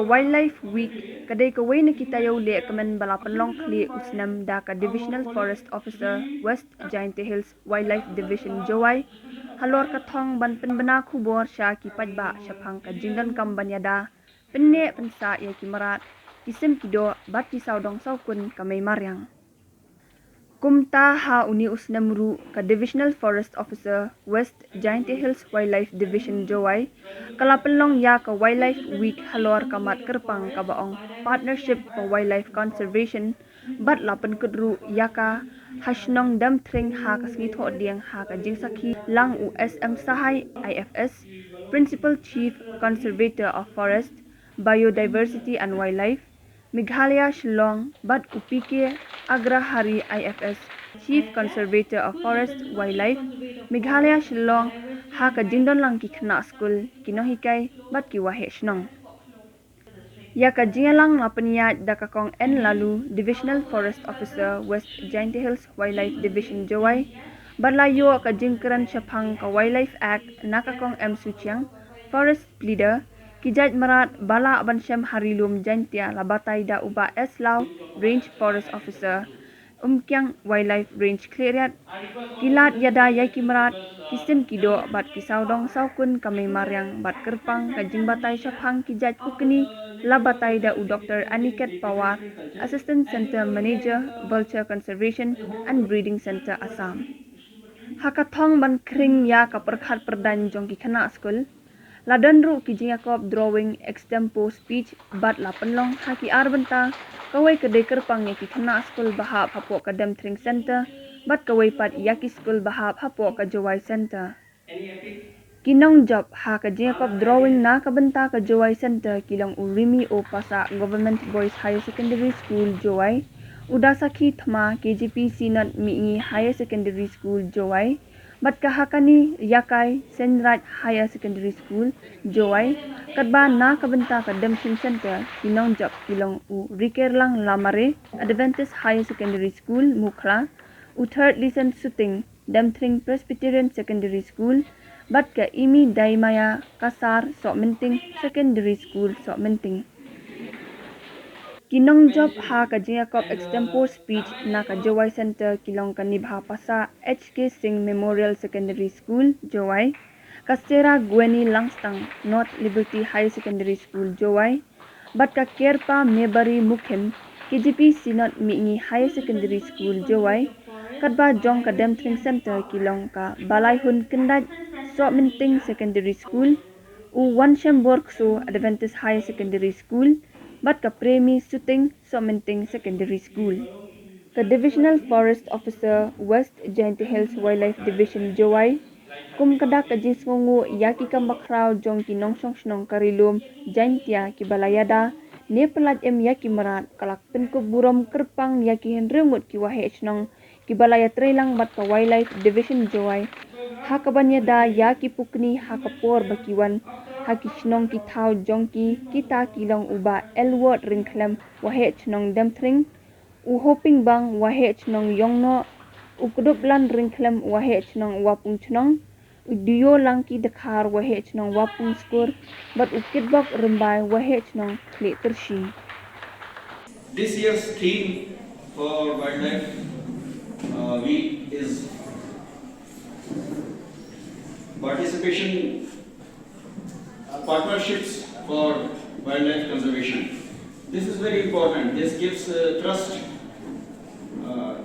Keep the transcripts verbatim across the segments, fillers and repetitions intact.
Wildlife Week ka dei kawei na ki taïew lehkmen ba la pynlong khlieh u snem da ka Divisional Forest Officer, West Jaintia Hills Wildlife Division, Jowai, halor ka thong ban pynbna khubor sha ki paidbah shaphang ka jingdonkam ban ïada pynneh pynsah ïa ki mrad, ki sim ki doh bad ki sawdong sawkun kamei mariang. Kumta ha une u snem ruh ka Divisional Forest Officer, West Jaintia Hills Wildlife Division, Jowai, ka la pynlong ïa ka Wildlife Week halor ka mat kyrpang kaba ong Partnership for Wildlife Conservation, bad la pynkut ruh ïa ka ha shnong Demthring ha ka sngi Thohdieng ha ka jingsakhi lang u S M Sahai, I F S, Principal Chief Conservator of Forest, Biodiversity and Wildlife, Meghalaya Shillong, bad u P K Agrahari, I F S, Chief Conservator of Forest Wildlife, Meghalaya Shillong, ha ka jingdon lang ki khynnah skul, ki nonghikai bad ki waheh shnong. Ïa ka jingïalang la pynïaid da ka Kong N Laloo, Divisional Forest Officer, West Jaintia Hills Wildlife Division, Jowai, bad la ïoh ka jingkren shaphang ka Wildlife Act na ka Kong M Suchiang, Forest Pleader, ki jait mrad ba lah ban shem ha Ri Lum Jaintia la batai da u Bah S Law, Range Forest Officer, Umkiang Wildlife Range Khliehriat, ki lad ïada ïa ki mrad, ki sim ki doh bad ki sawdong sawkun kamei mariang bad kyrpang ka jingbatai shaphang ki jait pukni la batai da u Doctor Aniket Pawar, Assistant Center Manager, Vulture Conservation and Breeding Center, Assam. Ha ka thong ban khring ïa ka pyrkhat pyrdaiñ jong ki khynnah skul, la don ruh ki jingïakop drawing extempore speech bad la pynlong ha ki ar bynta, kawei ka dei kyrpang ïa ki khynnah skul ba hap hapoh ka Demthring Center bad kawei pat ïa ki skul ba hap hapoh ka Jowai Center. Ki nongjop ha ka jingïakop drawing na ka bynta ka Jowai Center ki long u Rimi O Passah, Government Boys Higher Secondary School, Jowai, u Dasakhi Thma, K J P Synod Mihngi Higher Secondary School, Jowai, bad ka Hakani Yakai Senraj Higher Secondary School, Jowai, katba na ka bynta ka Demthring Center ki nongjop ki long u Rikerlang Lamare, Adventist Higher Secondary School, Mukhla, u Third Listen Suting, Demthring Presbyterian Secondary School, bad ka Imi Daimaya Kasar Sohmynting Secondary School, Sohmynting. Ki nongjop ha ka jingïakop extempore speech na ka Jowai Center ki long ka Nibha Passah H K Singh Memorial Secondary School, Jowai, ka Sarah Gwenny Langstang North Liberty Higher Secondary School, Jowai, bad ka Kerpa Mebari Mukhim K J P Synod Mihngi Higher Secondary School, Jowai, katba jong ka Demthring Center ki long ka Balaihun Kyndait Sohmynting Secondary School, u Wanshembor Kso Adventist Higher Secondary School, bad ka Premi Suting Sohmynting Secondary School. Ka Divisional Forest Officer, West Jaintia Hills Wildlife Division, Jowai, kum ka dak ka jingsngewnguh ïa ki kam bakhraw jong ki nongshong shnong ka Ri Lum Jaintia kiba la ïada ne pyllait im ïa ki mrad, ka la pynkup burom kyrpang ïa ki hynriew ngut ki waheh shnong kiba la ïatreilang bad ka Wildlife Division, Jowai, ha kaban ïada ïa ki pukni ha ka por ba ki wan ha ki shnong ki thaw jong ki. Kita ki long u Bah Elward Ryngkhlem, waheh shnong Demthring, u Hoping Bang, waheh shnong Ïongnoh, u Kduplan Ryngkhlem, waheh shnong Wapung Chnong, u Dio Langki Dkhar, waheh shnong Wapung Skur, bad u Kitbok Rymbai, waheh shnong Khlieh Tyrshi. This year's theme for Wildlife, uh, Week is participation, uh, partnerships for wildlife conservation. This is very important. This gives, uh, trust, uh,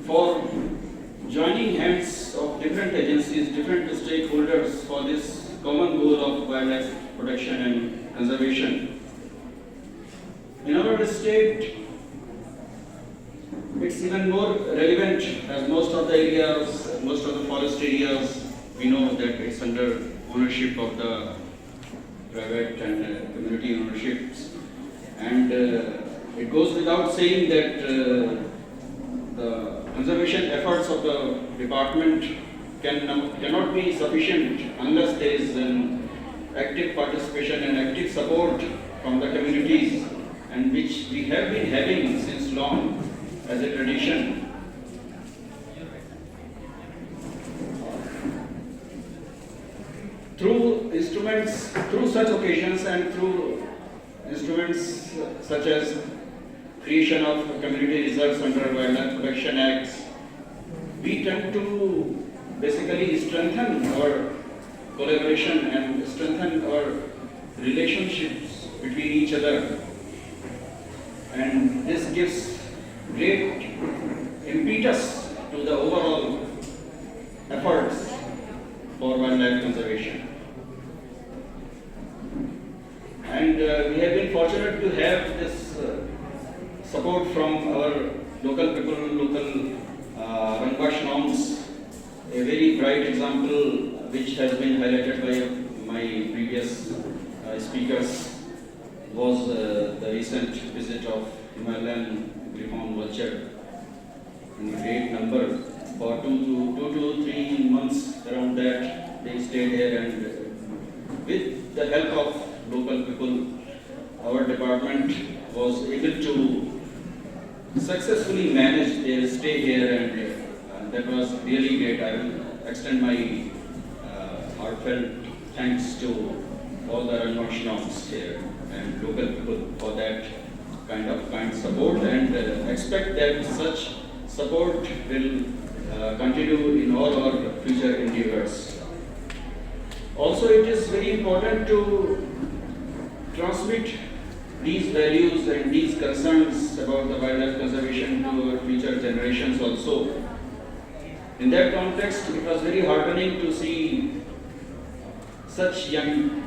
for joining hands of different agencies, different stakeholders for this common goal of wildlife protection and conservation. In our state, it's even more relevant as most of the areas, most of the forest areas, we know that it's under ownership of the private and, uh, community ownerships. And, uh, it goes without saying that, uh, the conservation efforts of the department can, cannot be sufficient unless there is an active participation and active support from the communities, and which we have been having since long as a tradition. Through instruments, through such occasions and through Instruments such as creation of community reserves under Wildlife Protection Acts, we tend to basically strengthen our collaboration and strengthen our relationships between each other. And this gives great impetus to the overall efforts for wildlife conservation. And uh, we have been fortunate to have this uh, support from our local people, local uh, Rangbah Shnongs. A very bright example, which has been highlighted by my previous uh, speakers, was uh, the recent visit of Himalayan griffon vulture in great number. For two to, two to three months around that, they stayed here, and uh, with the help of local people, our department was able to successfully manage their stay here, and uh, that was really great. I will extend my uh, heartfelt thanks to all the Rangbah Shnongs here and local people for that kind of kind support, and uh, expect that such support will uh, continue in all our future endeavors. Also, it is very important to transmit these values and these concerns about the wildlife conservation to our future generations also. In that context, it was very heartening to see such young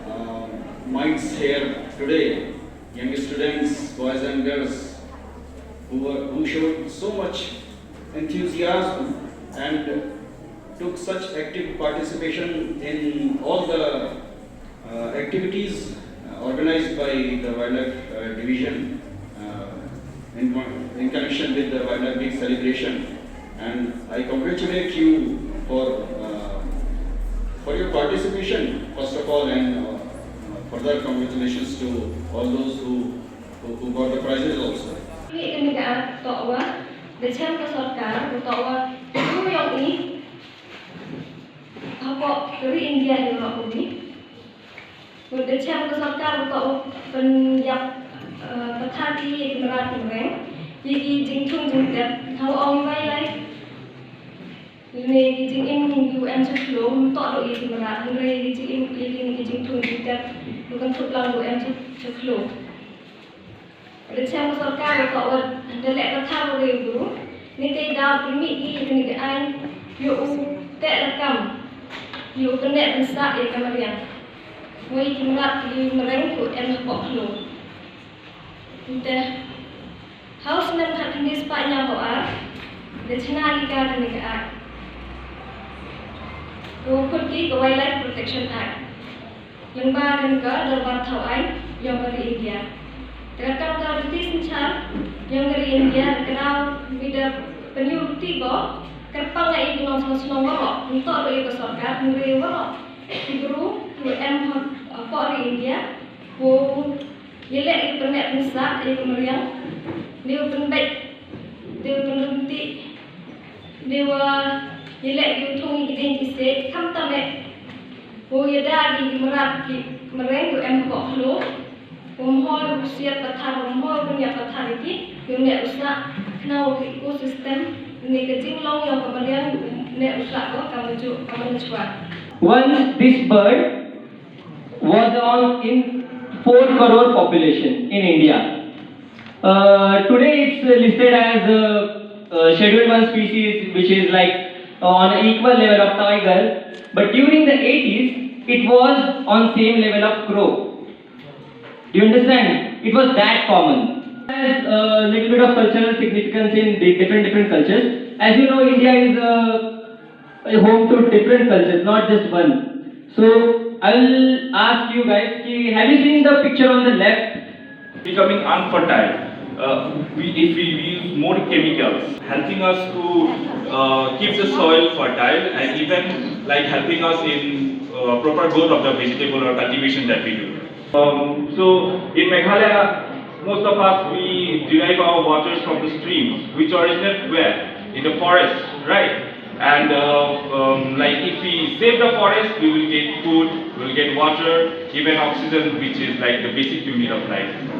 uh, minds here today, young students, boys and girls, who, were, who showed so much enthusiasm and took such active participation in all the uh, activities uh, organized by the Wildlife uh, Division uh, in, con- in connection with the Wildlife Week celebration. And I congratulate you for uh, for your participation, first of all, and uh, further congratulations to all those who, who, who got the prizes also. Ni kani ka act to wa, da chem ka sorkar to wa, tu yong i, hapoh ka ri India ni ro ko ni. Bad da chem ka sorkar ba ka u pynïap, eh, pathar ki ïa ki mrad ki mreng, ïa ki jingthung jingtep, thaw ong wildlife. Lane ki jingim u em cha khloo, ym toh ïa ki mrad, hynrei ïa ki jingim, ïa ki jingthung jingtep, u kynthup lang u em cha khloo. Da chem ka sorkar ba ka ot, da leh ka thaw u riew bru, ngi te daw pynmih ïa kane ka aiñ, ïa u teh rakam, ïa u pynneh pynsah ïa ka mariang. Wei ki mrad ki mreng ki em hapoh khloo. Te ha u snem khatkhyndai spah hynñiewphew ar, da chna ïa ka kane ka act. Ka khot ki ka Wildlife Protection Act. Lyngba kane ka dorbar thaw aiñ yong ka ri India. Te ka kam ka riti synshar yong ka ri India ka daw bida pynïoh riti ko kyrpang ïa ki nongshong shnong waroh, ym toh ïa ka sorkar, hynrei waroh ki bru ki em hapoh ri India, ko ïaleh ïa u pynneh pynsah ïa ka mariang, ne u pynbeit, ne u pynryntih, ne u ïaleh ïa u thung ïa ki dieng ki siej, khamtam eh u ïada ïa ki mrad ki mreng u em hapoh khloo, um hoi u siat pathar, um hoi u pynïap pathar ïa ki, u neh u sah, khnang u ecosystem ne ka jinglong ïa ka mariang u neh u sah ko kam ju kam ju chwa. Once this bird was on in four crore population in India. Uh, today it's listed as a, a Scheduled One species, which is like on an equal level of tiger. But during the eighties, it was on same level of crow. Do you understand? It was that common. Has a little bit of cultural significance in the different different cultures. As you know, India is a home to different cultures, not just one. So I will ask you guys, ki, have you seen the picture on the left? Becoming unfertile uh, we, if we use more chemicals, helping us to uh, keep the soil fertile and even like helping us in uh, proper growth of the vegetable or cultivation that we do. Um, so in Meghalaya, most of us, we derive our waters from the streams, which originate where? In the forest, right? And uh, um, like if we save the forest, we will get food, we will get water, even oxygen, which is like the basic unit of life.